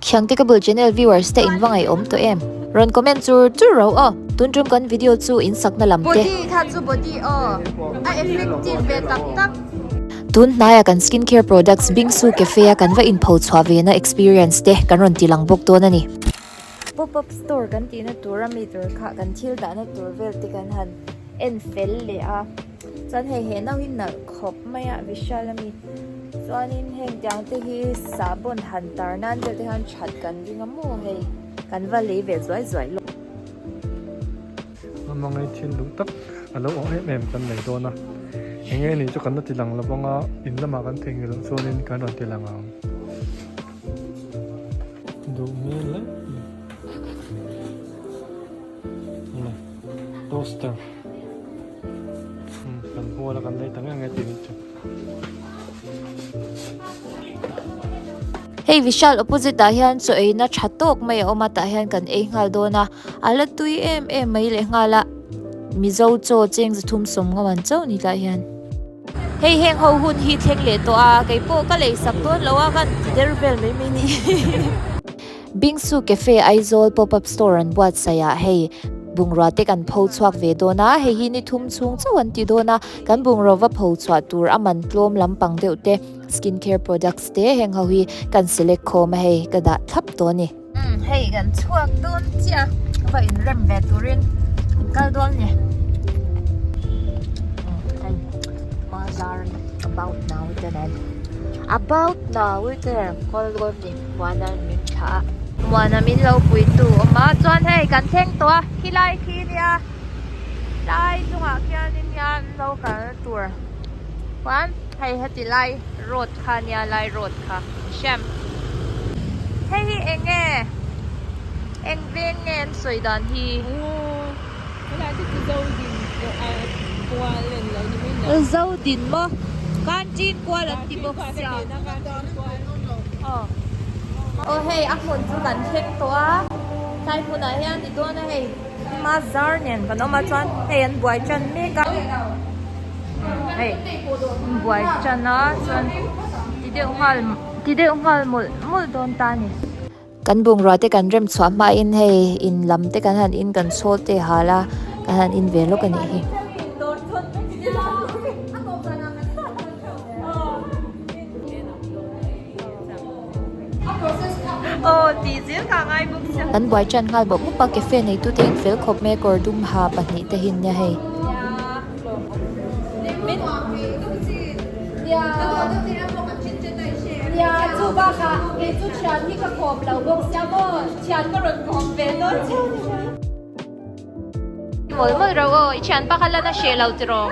Khiangte ka bul channel viewers te in va ngaihawm tawh em? Rawn comment chur chur ro aw. Tun tum kan video chu in sakna lam te. Body kha chu body aw. A effective ve tak tak. Tun hnaia kan skin care products Bingsu Cafe a kan va inpho chhuah ve na experience te kan rawn ti lang bawk dawn a ni. Pop up store kan tihna tur a mi tur kha kan thil dahna tur vel te kan han en fel leh a. Chuan hei he nau hi nalh khawp mai a Vishal a mi chuanin heng tiang te hi sahbawn han tar nan vel te hian that kan ring a maw hei kan va lei ve zuai zuai lawk. A hmangaih thin duh tak a lo awm em em kan nei dawn a eng nge nih chu kan la ti lang lo vang a in lamah kan theihnghilh loh chuanin kan rawn ti lang ang. Duh hmel hle mai toaster. Kan hual a kan lei ta nge nge tih chu. Hei Vishal opposite ah hian chaw ei na tha tawk mai a awm a tah hian kan ei nghal dawn a a la tui em em mai leh nghal a Mizo chaw cheng zathum sawm ngam an chauh ni tah hian. Hei heng ho hun hi thleng leh tawh a kei pawh ka lei sak dawn lo a kan ti der vel mai mai ni. Bingsu Cafe Aizawl pop up store an buatsaih ah hei bungrua te kan pho chhuak ve dawn a, hei hi ni thum chhung chauh an ti dawn a, kan bungrua va pho chhuah tur a man tlawm lampang deuh te skin care products te heng ho hi kan select khawm a hei ka dah thlap tawh a ni. Umm hei kan chhuak dawn chiah a, va inrem ve turin kan kal dawn a ni. Umm hei bazar about now te nen about now te kal dawn a ni. Muana min thlah a. Muana min lo pui tu awm a chuan hei kan thleng tawh a khilai khi nia tlai chungah khianin hian lo kal tur chuan hei heti lai road kha nia lai road kha hriam hei hi eng nge eng veng nge an sawi dan hi Zodin maw Kantin kual an ti bawk sia aw hei a hmun chu kan thleng tawh a tlai hmunah hian ni dawn a hei mazar nen kan awm a chuan hei an buai tan mek a hei an buai tan a chuan ti deuh nghal ti deuh nghal mawlh mawlh dawn ta a ni. Kan bungrua te kan rem chhuah hmain hei in lam te kan han in kan chhawl te hal a kan han in ve lawk a nih hi. Kan buai tan nghal bawk bawk a cafe neitu te in fel khawp mai a kawr dum ha pahnih te hi nia hei. Mawlh mawlh ro aw i thianpa kha la na hreh lo tiraw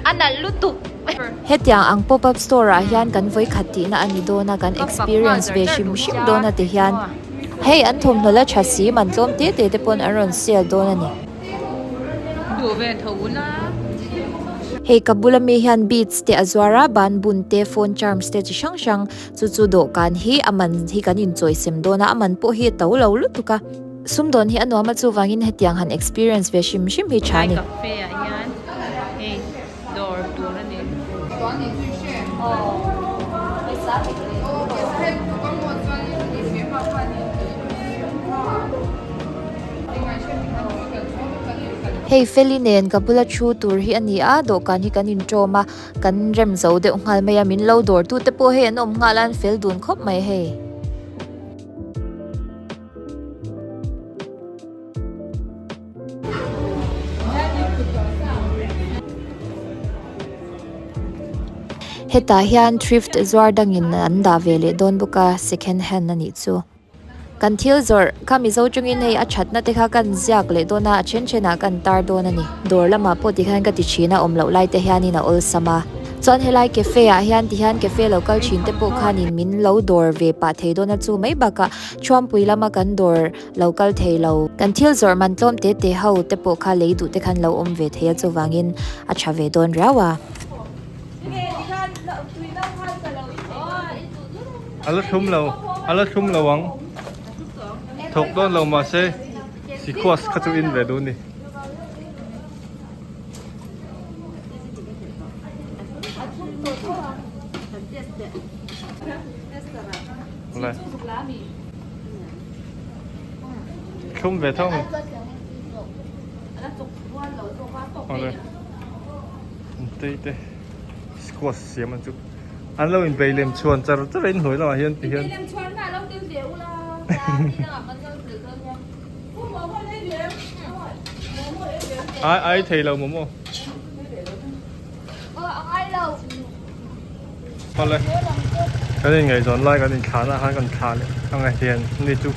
a nalh lutuk. Hetiang ang pop up store ah hian kan vawikhat tihna a ni dawn a kan experience ve hrim hrim dawn a ti hian hei an thawmhnaw la tha si man tlawm te te te pawn an rawn sale dawn a ni. Duh ve tho ula. Hei ka bula mi hian beads te a zuar a ban bun te phone charms te chi hrang hrang chu chu dawhkan hi a man hi kan inchawisem dawn a a man pawh hi a to lo lutuk a. Sumdawn hi a nuam a chuvangin hetiang han experience ve hrim hrim hi tha a ni. Lai cafe ah hian hei dawr tur a ni. Hei Feli nen ka bula thu tur hi a ni a dawhkan hi kan inṭawm a kan rem zo deuh nghal mai a min lo dawr tu te pawh hei an awm nghal a an fel dun khawp mai hei. Hetah hian thrift zuar dangin an dah ve leh dawn bawk a second hand a nih chu. Kan thil zawrh kha Mizo chungin hei a thatna te kha kan ziak leh dawn a a then thenah kan tar dawn a ni. Dawr lamah pawh tikhian ka ti thin a awm loh lai te hianin a awlsam a. Chuan helai cafe ah hian tihian cafe lo kal thin te pawh khanin min lo dawr ve pah thei dawn a chu mai bakah Thuampui lama kan dawr lo kal thei lo. Kan thil zawrh man tlawm te te ho te pawh kha lei duh te khan lo awm ve thei a chuvangin a tha ve dawn riau a. A la thlum lo, a la thlum lo ang. Thawk dawn lo mahse sikhuas kha chu in ve duh ni. Thlum ve tho mai. Awle. Tei te squash siam an chu. An lo inbei lem chhuan char char a inhnuai lamah hian ti hian. Ai ai thei lo maw maw. Awle. Kan inngaihzawn lai kan inthlahna ah khan kan thlah leh ang e hian ni chu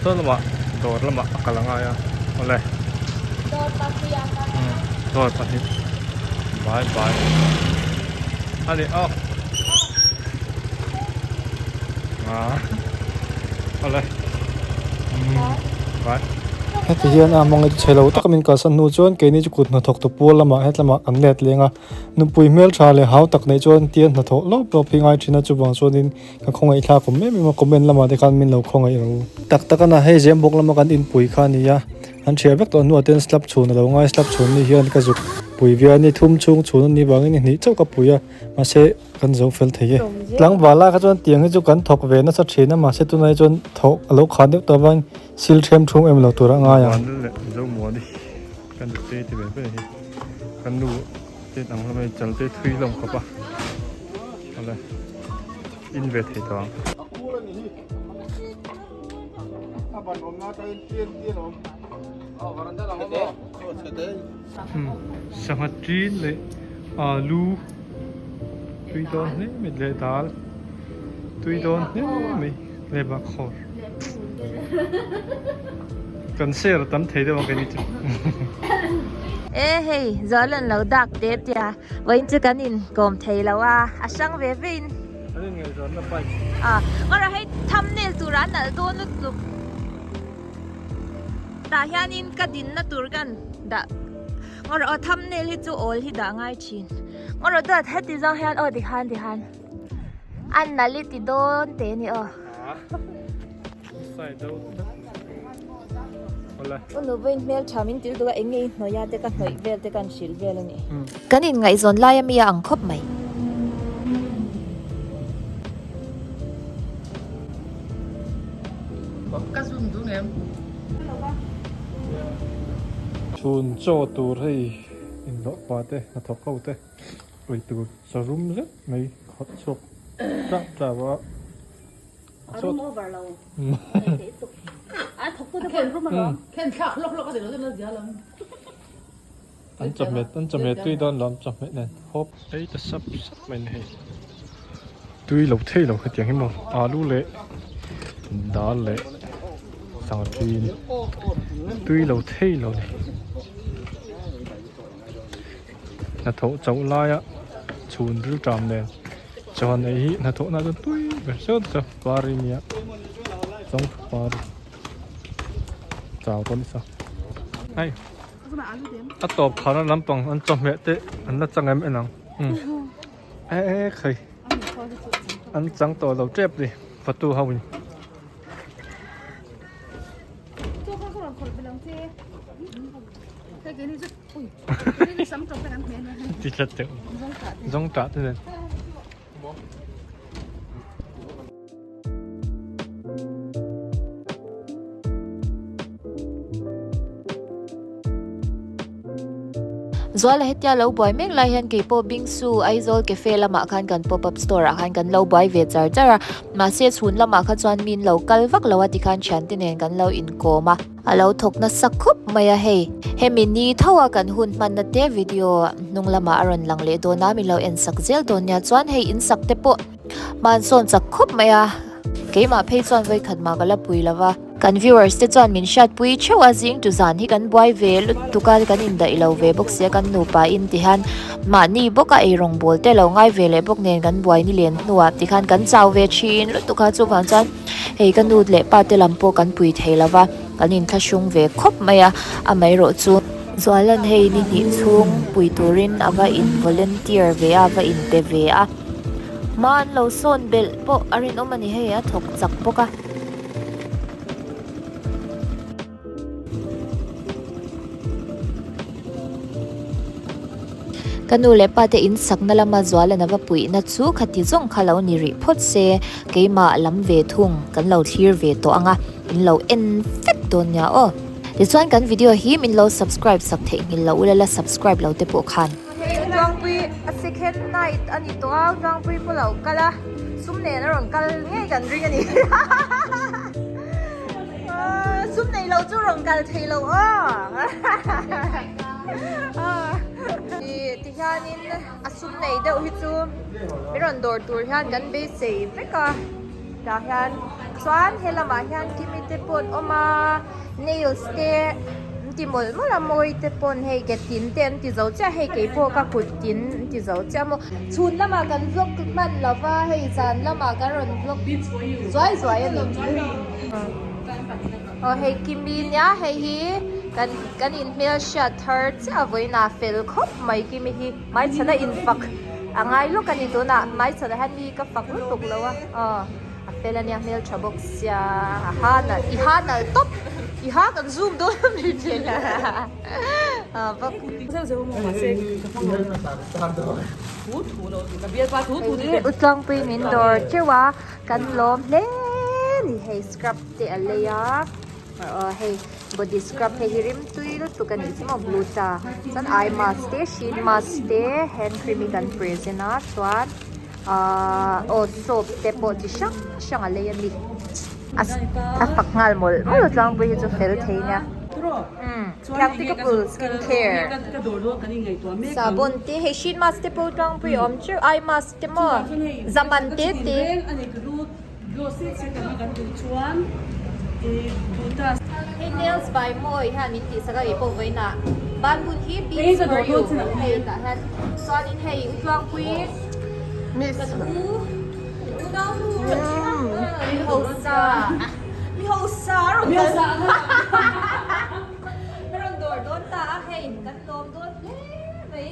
saw lamah dawr lamah a kal angai a awle. Dawr pahnih bye bye a ni aw ah awle bye. Heti hian a hmangaih chu chhe lo taka min kalsan hnu chuan keini chu kut hnathawk tu pual lamah hetlamah kan let leng a. Nupui hmeltha leh hau tak neih chuan tia hnathawh lawp lawp hi ngai thin a, chuvang chuanin ka khawngaih thlak awm em em a, comment lamah te khan min lo khawngaih ro. Tak tak a na, hei zem bawk lama kan inpui kha a ni a, an thiah vek tawh hnuah ten slab chhun a lo ngai, slab chhun ni hian ka zuk pui viau a ni, thum chhung chhun a nih vangin ni hnih chauh ka pui a, mahse kan zo fel thei e. Tlangval ah kha chuan tiang hi chu kan thawk ve nasa thin a, mahse tunah hi chuan thawh a lo khan deuh tawh avangin sil them thum em lo tur a ngai ang. Kan te ti ve ve hi kan nu te ang hlawm hei chal te thui hlawm khawp a awle in ve thei tawh ang. Sangha ṭin leh alu tui dawn hle mai leh dal tui dawn hle mai leh bahkhawr. Kan share tam thei deuh ang kei ni chu. E hei zawl an lo dak te tia vawiin chu kan in kawm thei lo a a hrang ve ve in. An in ngaihzawn na bike. A ngawrh a hei thumbnail tur ah a nalh dawn lutuk. Tah hian in ka din na tur kan dah ngawrh aw thumbnail hi chu awl hi dah ngai thin. Ngawrh aw dawt heti zawng hian aw tikhan tikhan a nalh i ti dawn te a ni aw. U Nuvain hmel tha min til duh a, eng nge i hnawih a te ka hnawih vel te ka hrilh vel a ni. Kan inngaihzawn lai ami a ang khawp mai. Chhun chaw tur hei inhlawh pa te hnathawk ho te ui tur charum zet mai khawt chhuak tlak tlak a. A rum over lo. A thawk tu te pawh in rum alawm. Khen thlak hlawk hlawk a ni lo chuan a zia lo. An chawhmeh an chawhmeh tui dawn lo an chawhmeh nen hawp ei ta sap sap mai ni hei. Tui lo thei lo hetiang hi maw alu leh dal leh sangha tui tui lo thei lo ni. Hnathawh chauh laia chhun rilṭam nen. Chuan hei hi hnathawhna chuan tui ber zet chu par hi nia chawngthu par chau tawh nasa hei a tawp kharna lampang an chawhmeh te an la chang em en ang e khai an chang tawh lo tep ni fatu ho in. Ti tlat teuh zawng tah te nen. Zuala hetia lo buai mek lai hian keipawh Bingsu Aizawl Cafe lamah khan kan pop up store ah khan kan lo buai ve char char a mahse chhun lamah kha chuan min lo kal vak lo a tikhan thiante nen kan lo inkawm a. A lo thawk nasa khawp mai a hei. Hemi ni tho a kan hun hmanna te video hnung lamah a rawn lang leh dawn a, min lo en sak zel dawn nia. Chuan hei in sak te pawh hman sawn chak khawp mai a, keimah phei chuan vawikhat mah ka la pui lo va. Kan viewers te chuan min hriatpui theuh a, zing tu zan hi kan buai ve lutuk a, kan indaih lo ve bawk sia, kan nupa in ti hian mahni bawk a eirawng bawl te lo ngai ve leh bawk nen kan buai ni len hnuah ti khan kan chau ve thin lutuk a, chuvang chuan Hei ka nu leh pa te lam pawh kan pui thei lo va, kan inthlahrung ve khawp mai a, amaherawh chu Zualan hei ni hnih chhung pui turin a va in volunteer ve a, a va in pe ve a, hma an lo sawn belh pawh a rinawm a ni hei, a thawk chak bawk a. Ka nu leh pa te in sakna lama Zualana va puihna chu khati zawng kha lo ni rih phawt se, keimah lam ve thung kan lo thlir ve tawh ang a, in lo en vek dawn nia aw. Tichuan kan video hi min lo subscribe sak theih nghilh loh ula la subscribe lo te pawh khan. Hei Tlangpui a second night a ni tawh a, Tlangpui pawh lo kal a, sum nen a rawn kal ngei kan ring a ni. Sum nei lo chu rawn kal thei lo aw. Ti hianin a sum nei deuh hi chu mi rawn dawr tur hian kan beisei vek a tah hian chuan he lamah hian kimi te pawh an awm a nails te an ti mawlh mawlh a mawi te pawn hei ke tin te an ti zo chiah hei keipawh ka kut tin an ti zo chiah maw chhun lamah kan vlog hman lo va hei zan lamah kan rawn vlog zuai zuai a ni. Aw hei Kimi nia hei hi kan kan in hmel hriat thar chiah vawiinah fel khawp mai Kimi hi hmaichhana in fak a ngai lawk a ni tunah hmaichhana hian mi ka fak lutuk lo a aw a fel ania hmel tha bawk sia a ha nalh i ha nalh tawp i ha kan zoom dawn a mi ṭhin a bawk. Hei hi Utlangpui min dawr teuh a kan lawm hle ni hei scrub te a lei a aw hei body scrub hei hi rimtui lutuk a nih chu maw blue ta chuan eye mask te sheet mask te hand cream hi kan present a chuan ahh aw soap te pawh chi hrang hrang a lei a ni a fak nghal mawlh mawlh a tlangpui hi chu fel thei nia umm practicable skin care sabon te hei sheet mask te pawh tlangpui a awm teuh eye mask te maw zaman te te. Hei nails by mawi hian min tih sak a ih pawh vawiinah ban hun hi beats for you hei tah hian chuanin hei u tluangpui kan u unau nu rawn mi hausa mi hausa a rawn kal a rawn dawr dawn ta a hei kan lawm dawn hle mai.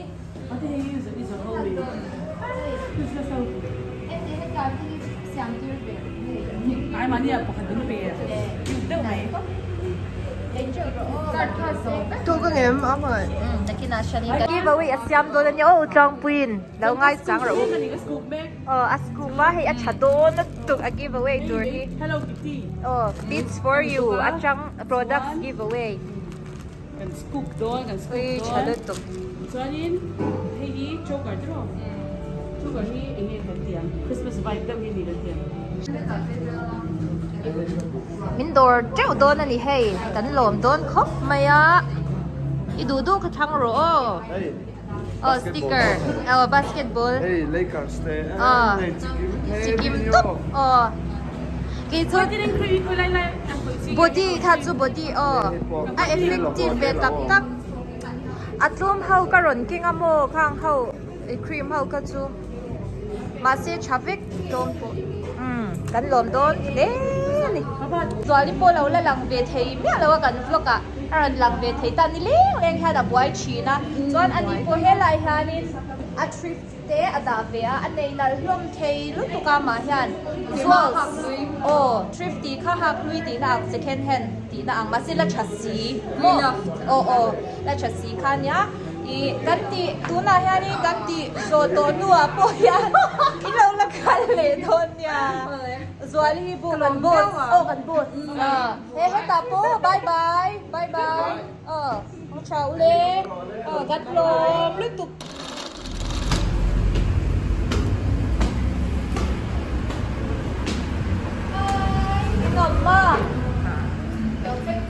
Giveaway a siam dawn ania aw tlangpuiin lo ngaisang rawh u aw a scoop a hei a tha dawn lutuk a giveaway tur hi aw beats for you atang products giveaway. Kan scoop dawn, kan scoop dawn. Ui, tha lutuk. Chuanin hei hi choker te rawh. Choker hi eng nge kan tih ang? Christmas vibe deuh hi a ni kan tih ang. Min dawr teuh dawn a ni hei, kan lawm dawn khawp mai a. I duh duh kha thlang rawh aw. Aw sticker, aw basketball. Hei Lakers te, hei chikim, chikim tawp aw. Kei chu body kha chu body aw a effective ve tak tak a tlawm ho ka rawn keng a maw khang ho cream ho kha chu mahse tha vek tlawm pawh umm kan lawm dawn hle a ni Zuali pawh lo la lang ve thei miah lo a kan vlog ah a rawn lang ve thei ta ni leng leng hian a buai thin a chuan ani pawh helai hianin a thrift te a dah ve a, a nei nalh hlawm thei lutuk a mah hian Jewels aw thrifty kha hak hlui tihna ang second hand tihna ang mahse la tha si maw aw aw la tha si kha nia ih kan tih tunah hianin kan tih zawh tawh hnuah pawh hian in lo la kal leh dawn nia Zuali hi bu kan boss aw kan boss he hetah pawh bye bye bye bye aw tha ule aw kan hlawm lutuk.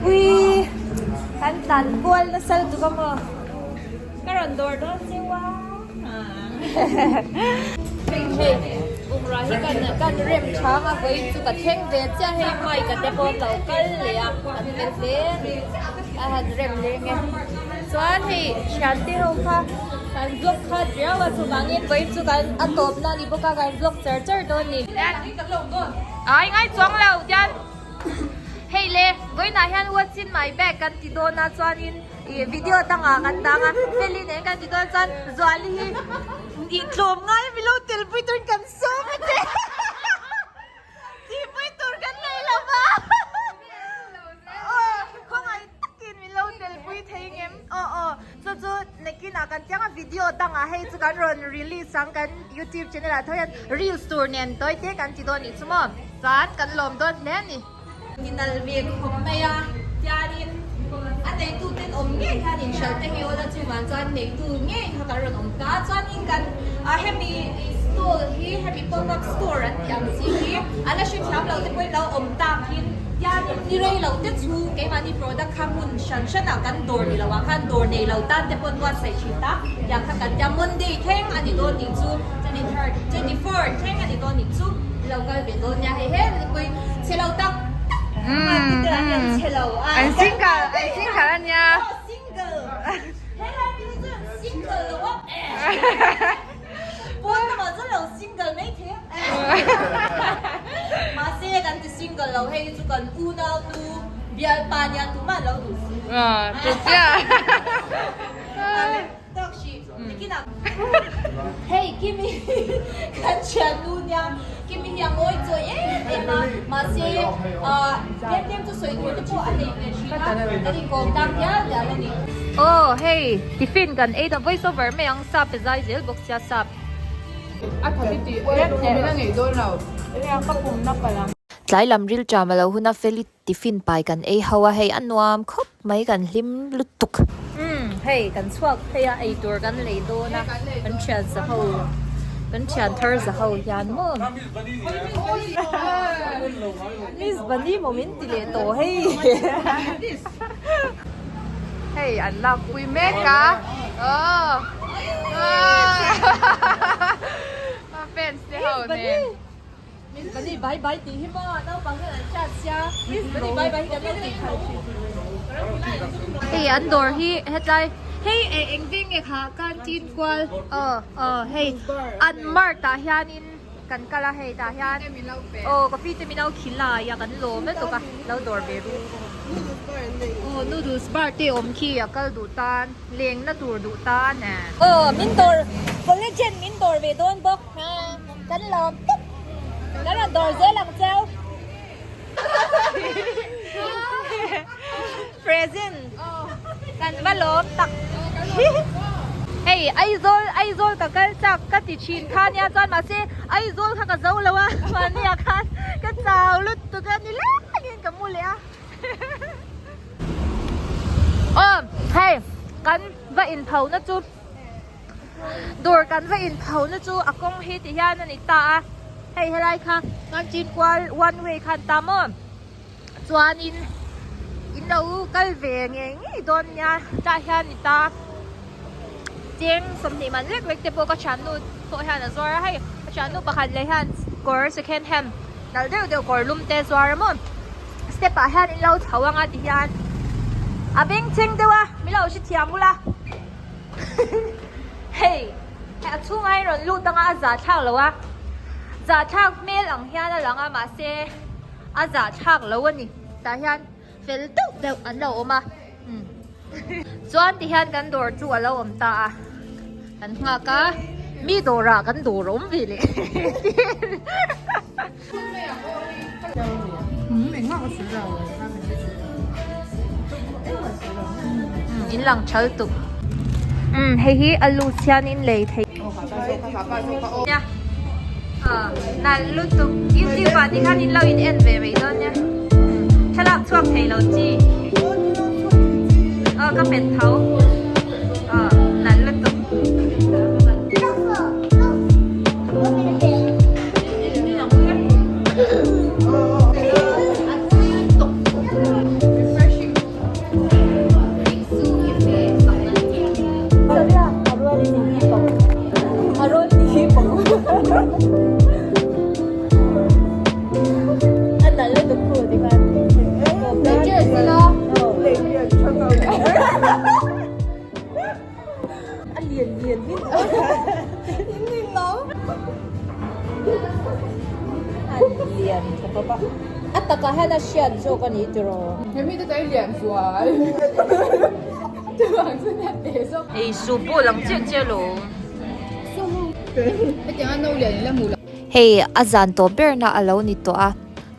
Ui kan tlan kual nasa lutuk a maw ka rawn dawr dawn chiu a hei bungrua hi kan kan rem chang a vawiin chu ka thleng ve chiah hei mic a te pawh an lo kal leh a an fel hle a ni a han rem leng e chuan hei thiante ho kha Kan vlog khat riau a chuvangin vawiin chu kan a tawpna a ni bawk a kan vlog char char dawn a ni. Ai ngai chuang lo tian hei le vawiinah hian what's in my bag kan ti dawn a chuanin ih video dangah kan dang a Feli nen kan ti dawn chuan Zuali hi ih tlawm ngai a milo tel pui turin kan sawm a che. Tihpui tur kan nei lo va. Aw, khawngaih takin min lo telpui thei ngem. Aw aw, chu chu nakinah kan tiang a. video dangah hei chu kan rawn release ang kan youtube channel ah tho hian reels tur nen tawi te kan ti dawn nih chu maw chuan kan lawm dawn hle a ni. Inal ve khawp mai a tianin a neitu ten awm ngei hian inhralh te hi awl a chungah chuan neitu ngei kha kan rawn awm ta chuanin kan hemi stall hi hemi pop up store an tih ang chi hi a la hrethiam lo te pawhin lo awm takin tianin ni rei lo te chhung keimahni product kha hmun hran hranah kan dawr ni loah khan dawr nei lo tan te pawhin buatsaih thin ta tiang kha kan tia Monday thleng a ni dawn tih chu 23rd 24 thleng a ni dawn tih chu lo kal ve dawn nia hei he nipui chhe lo tak tak chhe lo a an single an single a nia single helai mi chu an single lo a pawn lamah chuan lo single mai thei a mahse kan ti single lo hei chu kan unau nu bialpa nia tumah lo duh si chu chiah Tawk hrih nikinah hei Kimi kan thiannu nia Kimi hi a ngawi chawi em em a mahse ah tlem tlem chu sawi tur te pawh a nei ve thin a kan inkawm tak dial dial a ni. Aw hei tiffin kan ei ta voice over mai ang sap e zai zel bawk sia sap. A tha ti tih pum in a ngeih dawn lo. Ka pum na palh ang. Tlai lam ril ṭam a lo hun a Feli Tiffin pai kan ei ho a hei a nuam khawp mai kan hlim lutuk. Umm hei kan chhuak phei a eitur kan lei dawn a kan thian za ho kan thian thar za ho hian maw Miss Bunny maw min ti leh tawh hei Hei an lak pui mek a aw fans te ho nen. Miss Bunny bye bye tih hi maw naupang hian an hriat sia Miss Bunny bye bye hi kan lo tih khalh thin. Hei an dawr hi hetlai hei eh eng veng nge kha canteen kual aw aw hei an mart ah hianin kan kal a hei tah hian aw coffee te min lo khilai a kan lawm lutuk a lo dawr ve ru aw noodles bar te awm khi a kal duh tan lengna tur duh tan aw min dawr collagen min dawr ve dawn bawk. Kan lawm tawp. Kan rawn dawr zel ang cheu. Present. Kan va lawm tak. Hei Aizawl Aizawl ka kal chak ka ti thin kha nia chuan mahse Aizawl kha ka zo lo a mahni ah khan ka chau lutuk a ni lengin ka mu leh a. Aw hei kan va inpho na chu. Dawr kan va inpho na chu a kawng hi ti hian a ni ta a, hei helai kha Nganchin kual one way kha an ta maw chuanin in lo kal ve ngei ngei dawn nia tah hian ni ta cheng 20 man lek lek te pawh ka thiannu pawh hian a zuar a hei ka thiannu pakhat leh hian kawr second hand nalh deuh deuh kawr lum te a zuar a maw step ah hian in lo chho anga ti hian a bengchheng deuh a min lo hrethiam ula. Hei hei a chhungah hian rawn lut anga a zahthlak lo a zahthlak hmel ang hian a lang a mahse a zahthlak lo a ni tah hian fel deuh deuh an lo awm a umm chuan ti hian kan dawr chu a lo awm ta a kan nghak a mi dawrah kan dawr a awm ve leh. In lang thal tuk. Umm hei hi alu chhian in lei thei. Nia nalh lutuk youtube ah tikhan in lo in en ve mai dawn nia thlalak chhuak thei lo chi aw ka pet tho aw nalh lutuk. A lian lian hi A lian tha bawk a. A takah hian a hriat zawk a ni tiraw? Ei su pawh lang chiah chiah lo. Hei a zan tawp berna a lo ni tawh a.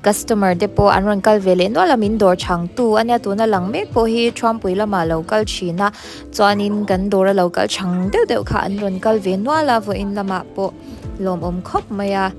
Customer te pawh an rawn kal ve leh nual a, min dawr chhang tu a nia tuna lang mek pawh hi Thuampui lamah lo kal thin a, chuanin kan dawra lo kal chhang deuh deuh kha an rawn kal ve nual a vawiin lamah pawh lawmawm khawp mai a.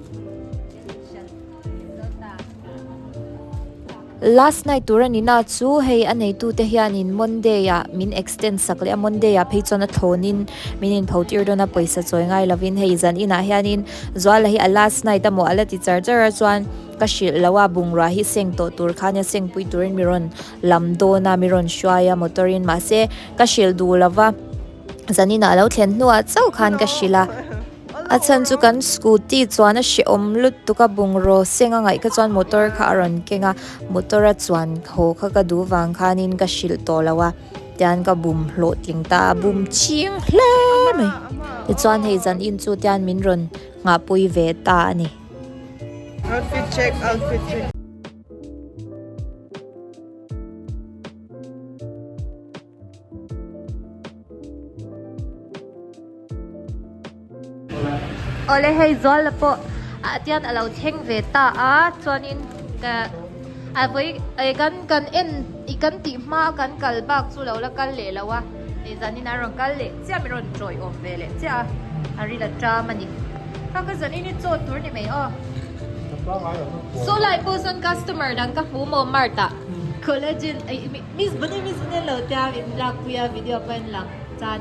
Last night tur a ni na chu hei a neitu te hianin Monday ah min extend sak leh a, Monday ah phei chuan a thlawnin min inpho tir dawn a pawisa chawi ngai lovin hei zan inah hianin Zuala hi a last night a maw a la ti char char a chuan ka hrilh lo a bungrua hi seng tawh tur khan a seng pui turin mi rawn lam dawn a mi rawn hruai a motor in mahse ka hrilh duh lova zan inah a lo thlen hnuah chauh khan ka hrilh a. A chhan chu kan scooty chuan a hrehawm lutuk a bungraw seng a ngaih kha chuan motor kha a rawn keng a motor a chuan haw kha ka duh vang khanin ka hrilh tawh lo a tian ka bum hlawhtling ta a bum ching hle mai tichuan hei zan in chu tian min rawn nghahpui ve ta a ni. Outfit check, outfit check. Awle hei Zuala pawh ah tian a lo thleng ve ta a chuanin ka a vawi eh kan kan en ih kan tih hma a kan kal bak chu lo la kal leh lo a hei zanin a rawn kal leh chiah min rawn tawiawm ve leh chiah a a ril a ṭam a ni kha ka zanin hi chaw tur ni mai aw saw lai pawh sawn customer dang ka hmu maw mart ah collagen ih miss bunny miss bunny an lo tia min lakpui a video pawh an lang. Chuan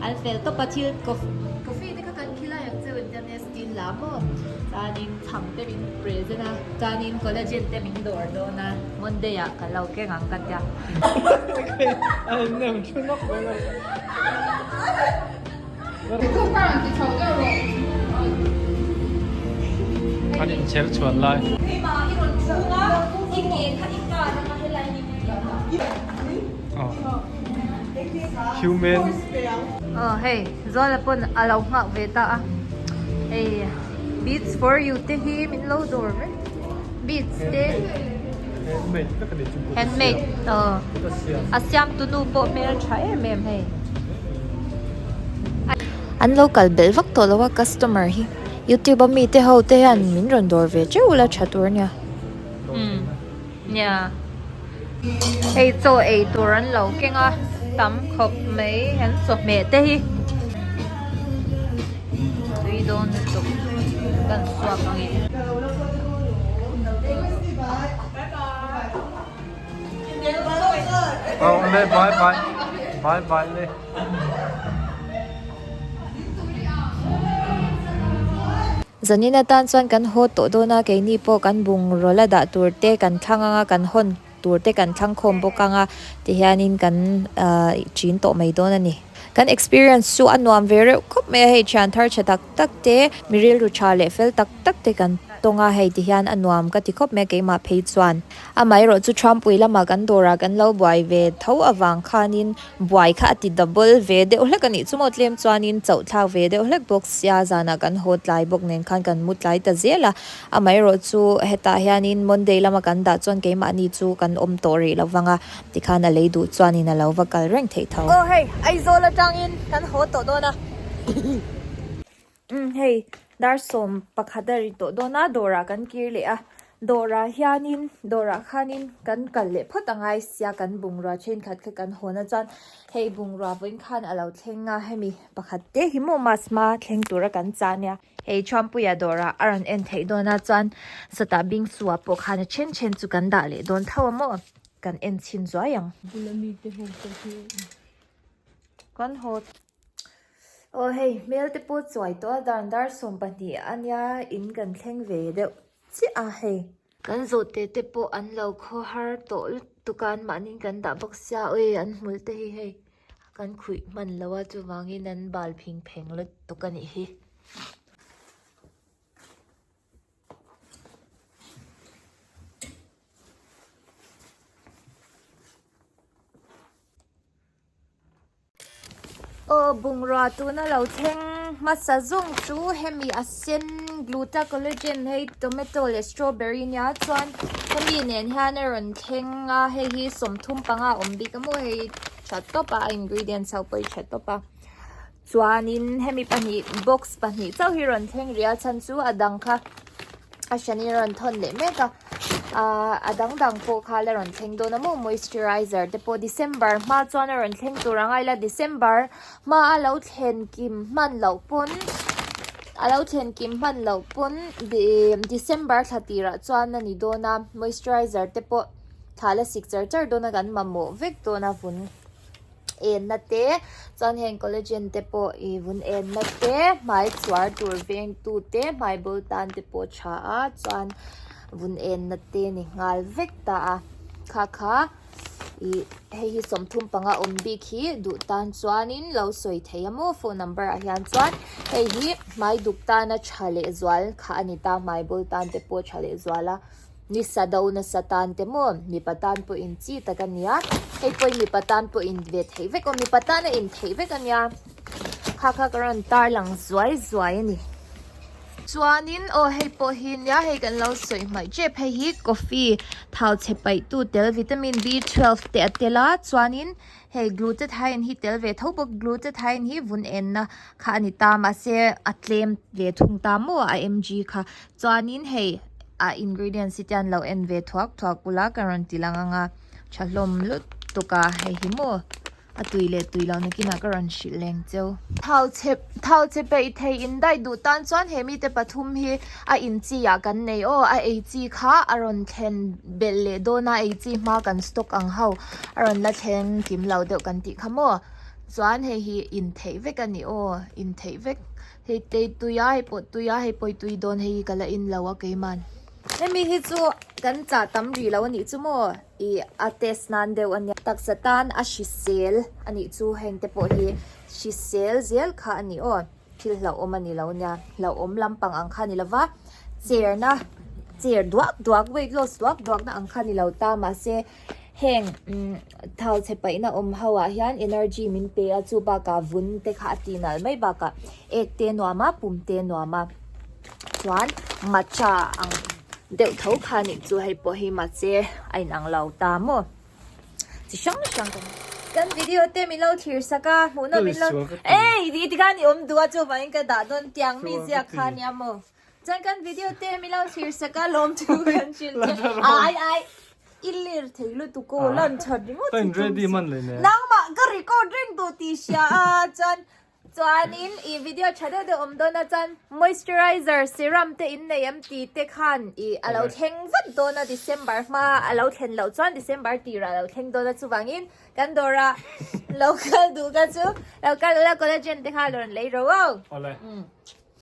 an fel tawp a thil coffee te kha kan khilai ang cheu engtia nge steel la maw chuanin chhang te min present a chuanin collagen te min dawr dawn a Monday ah ka lo keng ang ka tia. An inchher chhuan lai. Human. Aw hei Zuala pawn a lo nghak ve ta a hei beads for you te hi min lo dawr vek beads te handmade vek a ni chu handmade aw a siam tu nu pawh hmel tha em em hei an lo kal belh vak tawh lo a customer hi youtube a mi te ho te hian min rawn dawr ve teuh ula tha tur ania. Nia hei chaw ei tur an lo keng a tam khawp mai an chawhmeh te hi tui dawn lutuk kan suak ang e. Aw le bye bye bye bye le. Zanin atan chuan kan haw tawh dawn a, keini pawh kan bungraw la dah tur te kan thlang ang a, kan hawn tur te kan thlang khawm bawk ang a, tihianin kan chin tawh mai dawn a ni. Kan experience chu a nuam ve reuh khawp mai a, hei thian thar tha tak tak te, mi rilru tha leh fel tak tak te kan tawng a, hei tihian a nuam ka ti khawp mai a keimah phei chuan. Amaherawh chu Trumpui lamah kan dawrah kan lo buai ve tho avang khanin buai kha a ti double ve deuh hlek a nih chu maw tlem chuanin chauh thlak ve deuh hlek bawk sia zanah kan haw tlai bawk nen khan kan mu tlai ta zel a amaherawh chu hetah hianin Monday lama kan dah chuan keimahni chu kan awm tawh rih lo vang a tikhan a lei duh chuanin a lo va kal reng theih tho. Aw hei Aizawl atangin kan haw tawh dawn a. Umm hei dar 11 a ri tawh dawn a dawrah kan kir leh a dawrah hianin dawrah khanin kan kal leh phawt a ngai sia kan bungrua thenkhat kha kan hawn a chuan hei bungrua vawiin khan a lo thleng a hemi pakhat te hi maw mask hma thleng tura kan chah ania hei Thuampuia dawrah a rawn en theih dawn a chuan sawtah bingsuah pawh khan a then then chu kan dah leh dawn tho a maw kan en chhin zuai ang. Kan haw. Aw hei hmel te pawh chuai tawh a dan dar 12 a nia in kan thleng ve deuh chiah a hei. Kan zawhte te pawh an lo khaw har tawh lutuk a an mahni kan dah bawk sia awi an hmul te hi hei kan khuih hman lo a chuvangin an bal phing pheng lutuk a nih hi. Aw bungrua tuna lo thleng hmasa zung chu hemi a sen gluta collagen hei tomato leh strawberry nia chuan hemi nen hian a rawn thleng a hei hi 35 awm bik a maw hei tha tawp a a ingredients ho pawh hi tha tawp a chuanin hemi pahnih box pahnih chauh hi rawn thleng rih a chhan chu a dang kha a hran in a rawn thawn leh mek a. Ahh a dang dang pawh kha la rawn thleng dawn a maw moisturizer te pawh December hma chuan a rawn thleng tur ang a ila December hma a lo thlen kim hman loh pawn a lo thlen kim hman loh pawn December thla tirah chuan a ni dawn a moisturizer te pawh thla la sik char char dawn a kan mamawh vek dawn a vun. Enna te chuan heng collagen te pawh ih vun enna te hmai chuar tur veng tu te hmai bawl tan te pawh a tha a chuan vun enna te ni nghal vek ta a kha kha ih hei hi sawmthum panga awm bik hi duh tan chuanin lo sawi thei a maw phone number ah hian chuan hei hi hmai duk tana tha leh zual kha a ni ta hmai bawl tan te pawh a tha leh zual a. Nisa do nasa tan te maw mipa tan pawh in chi tak a nia hei pawh hi mipa tan pawh in ve theih vek aw mipa tan a in theih vek a nia kha kha ka rawn tar lang zuai zuai a ni chuanin aw hei pawh hi nia hei kan lo sawi hmaih tep hei hi coffee thau chhe paih tu tel vitamin B 12 te a tel a chuanin hei glutathione hi tel ve tho bawk glutathione hi vun enna kha a ni ta mahse a tlem ve thung ta maw a mg kha Chuanin hei a ingredients hi te an lo en ve thuak thuak ula ka rawn ti lang anga tha hlawm lutuk a hei hi maw a tui leh tui lo nakinah ka rawn hrilh leng cheu. Thau chhe thau chhe peih thei in daih duh tan chuan he mite pathum hi a in chi ah kan nei aw a ei chi kha a rawn thlen belh leh dawn a ei chi hma kan stock ang ho a rawn la thleng kim lo deuh kan tih kha maw chuan hei hi in theih vek a ni aw in theih vek. Hei tei tui a hei pawh tui a hei pawh i tui dawn hei hi ka la in lo a keiman. Hemi hi chu kan chah tam rih lo a nih chu maw ih a test nan deuh a nia. Taksa tan a hrisel a nih chu heng te pawh hi hrisel zel kha a ni aw thil hlauhawm a ni lo nia hlauhawm lampang ang kha a ni lo va cherna cher duak duak weight loss duak duak na ang kha a ni lo ta mahse. Heng thau chhe paihna awm ho ah hian energy min pe a chu bakah vun te kha a ti nalh mai bakah ek te nuam a pum te nuam a chuan matcha ang deuh tho kha anih chu hei pawh hi mahse a inang lo ta maw chi hrang hrang kan kan video te min lo thlir sak a hmuhnawm min lo ei tikhan i awm duh a chuvangin ka dah dawn tiang mi ziak kha ania maw. Chuan kan video te mi lo thlir sak a lawm thu kan hrilh che. Ai ai i lir thei lutuk aw lan that ringawt hi tum suh. Nangmah ka record reng tawh tih hria a chuan chuanin i video tha deuh deuh awm dawn a chuan moisturizer serum te in nei em tih te khan i a lo thleng vat dawn a December hma a lo thlen loh chuan December tirah a lo thleng dawn a chuvangin kan dawrah lo kal duh kha chu lo kal ula collagen te kha rawn lei ro aw.